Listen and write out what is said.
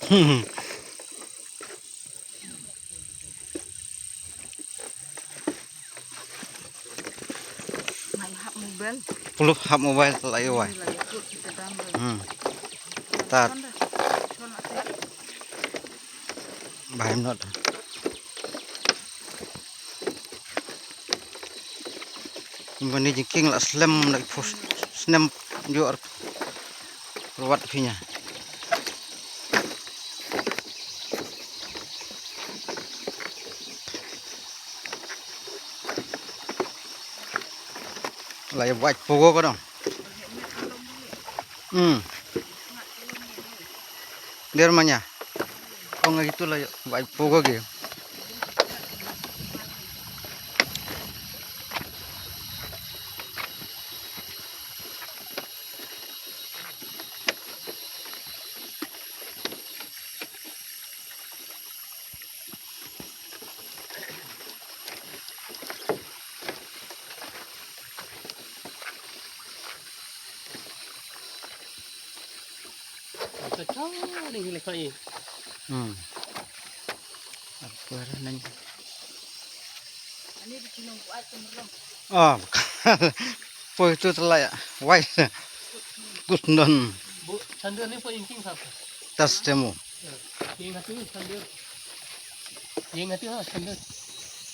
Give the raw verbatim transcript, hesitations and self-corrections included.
Hmm. Puluk hap mobile la ïa wai. Hmm. Tat. Bahai not. Mani jingkieng la slem la pus snem jor. Ruat pinya. La ïa wait pogo ka dong. Hmm. Der manya. Ong agi tu la ïa wait pogo gi. Hmm. Apa dah nang? Ah, poi tu telah ya. Wai. Kusnon. Bu, sandal ni pun inking sapa? Tas temu. Yang hati sandal. Yang hati ha sandal.